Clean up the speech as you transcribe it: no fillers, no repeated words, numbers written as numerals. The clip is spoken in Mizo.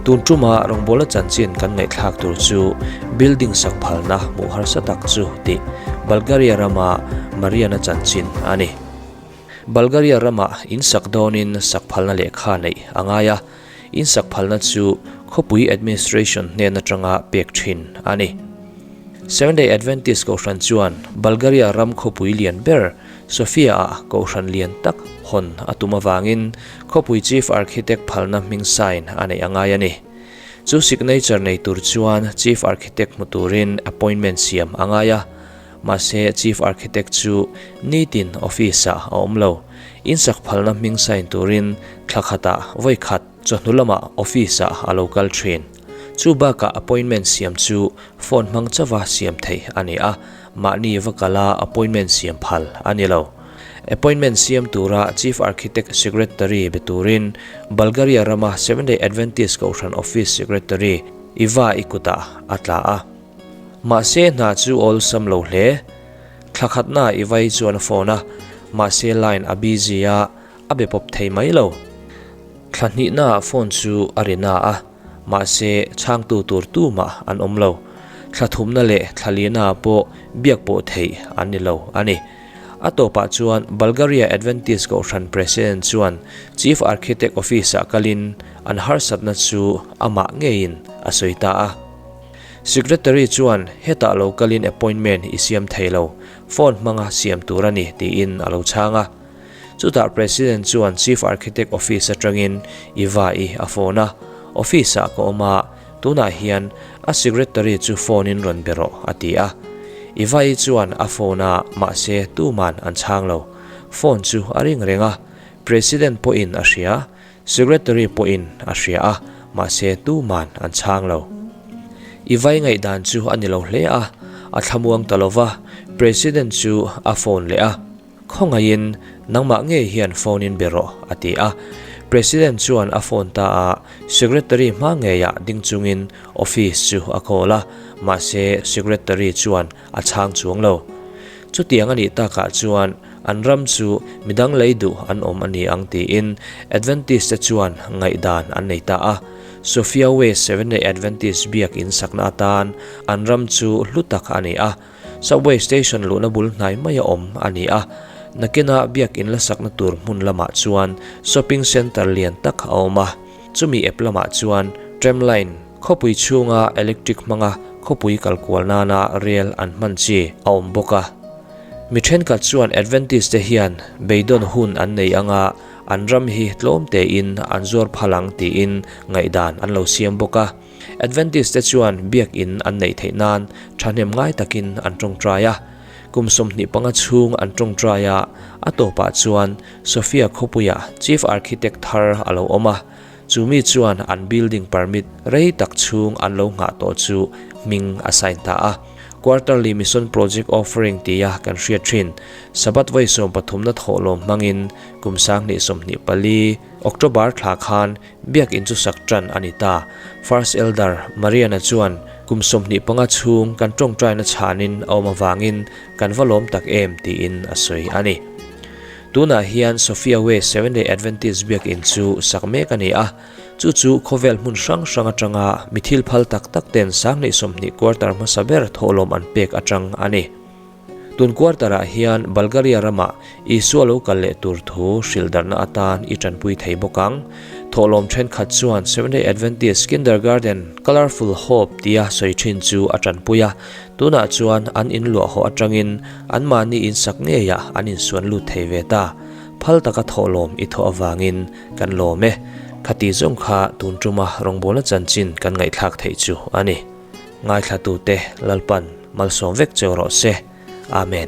Tun tuma rawngbawlna chanchin kan ngaihthlak tur chu building sak phalna hmuh harsa tak chu tih Bulgaria rama Mariana chanchin a ni. Bulgaria ramah in sak dawnin sak phalna lehkha neih a ngai a, in sak phalna chu khawpui administration hnen atanga pek thin a ni. Seventh-day Adventist Kohhran chuan Bulgaria ram khawpui lian ber Sofia-ah kohhran lian tak hawn a tum avangin khawpui Chief Architect phalna hming sign a neih a ngai a ni. Chu signature nei tur chuan Chief Architect hmu turin appointment siam a ngai a, mahse Chief Architect chu nitin office-ah a awm lo. Insak phalna hming sign turin thla khatah vawi khat chawhnu lamah office-ah a lo kal thin. Chu bakah appointment siam chu phone hmang chauha siam theih a ni a, Mahni va kala appointment siam phal a ni lo. Appointment siam tura Chief Architect Secretary be turin Bulgaria rama Seventh-day Adventist Kohhran Office Secretary Iva i kutah a tla a. Mahse hna chu awlsam lo hle. Thla khatna Iva i chuan a phone a, mahse line a busy a, a be pawp thei mai lo. Thla hnihna phone chu a ri na a. Mahse, chhangtu tur tumah an awm lo. Thla thumna leh thla lina pawh biak pawh theih an ni lo a ni. A tawpah chuan Bulgaria Adventist Kohhran President chuan Chief Architect Office-ah kalin an harsatna chu amah ngeiin a sawi ta a. Secretary chuan hetah lo kalin appointment i siam thei lo, phone hmanga siam tur a ni tiin a lo chhang a. Chutah President chuan Chief Architect Office atangin Iva-i a phone a, Office-ah ka awm a, tunah hian a secretary chu phone-in rawn be rawh a ti a. Iva-i chuan a phone a, mahse tuman an chhang lo. Phone chu a ring reng a, President pawhin a hria, Secretary pawhin a hria a, mahse tuman an chhang lo. Iva-i ngaihdan chu a ni lo hle a, a thlamuang ta lova, President chu a phone leh a. Khawngaihin, nangmah ngei hian phone in be rawh, a ti a. President chuan a phone ta a, Secretary hma ngeiah ding chungin office chu a call a, mahse Secretary chuan a chhang chuang lo. Chutiang a nih takah chuan an ram chu midang lei duh an awm a ni ang tiin Adventist te chuan ngaihdan an nei ta a. Sophia West Seventh-day Adventist biak in sakna atan an ram chu hlu tak a ni a. Subway station luhna bul hnai mai a awm a ni a, nakina biakin la sakna tur hmun lamah chuan shopping centre lian tak a awm a, chumi ep lamah chuan tram line khawpui chhunga electric hmanga khawpui kal kual nana rel an hman chi a awm bawk a. Mi thenkhat chuan Adventist te hian beidawn hun an nei anga an ram hi tlawm tein an zuar phal ang tiin ngaihdan an lo siam bawk a. Adventist te chuan biakin an neih theih nan thahnem ngai takin an tawngtai a. Kum 25 chhung an tawngtai a, a tawpah chuan Sofia khawpuiah Chief Architect thar a lo awm a, chu mi chuan an building permit rei tak chhung an lo nghah tawh chu hming a sign ta a. Quarterly Mission Project Offering tia kan hriat thin Sabbath vawi sawmpathumna thawhlawm hmangin kum 2024 October thla khan Biakinn chu sak tan a ni ta. First Elder Mariana chuan kum 25 chhung kan tawngtaina chhanin a awm avangin kan va lawm tak em tiin a sawi a ni. Tunah hian Sophia Way Seventh-day Adventist Biakinn chu sak mek a ni a, chu chu khawvel hmun hrang hrang atanga mi thil phal tak tak ten 2020 quarter hmasa ber thawhlawm an pek atang a ni. Tun quarter-ah hian Bulgaria ramah Isua lo kal leh tur thu hrilhdarhna atan i tanpui thei bawk ang. Thawhlawm thenkhat chuan Seventh-day Adventist Kindergarten Colourful Hope tia sawi thin chu a tanpui a, tunah chuan an inluah haw atangin anmahni insak ngeiah an insuan lut thei ve ta. Phal taka thawhlawm i thawh avangin kan lawm e. Khati zawng kha tun tuma rawngbawlna chanchin kan ngaihthlak theih chu a ni. Ngaithlatute Lalpan malsawm vek cheu rawh se. Amen.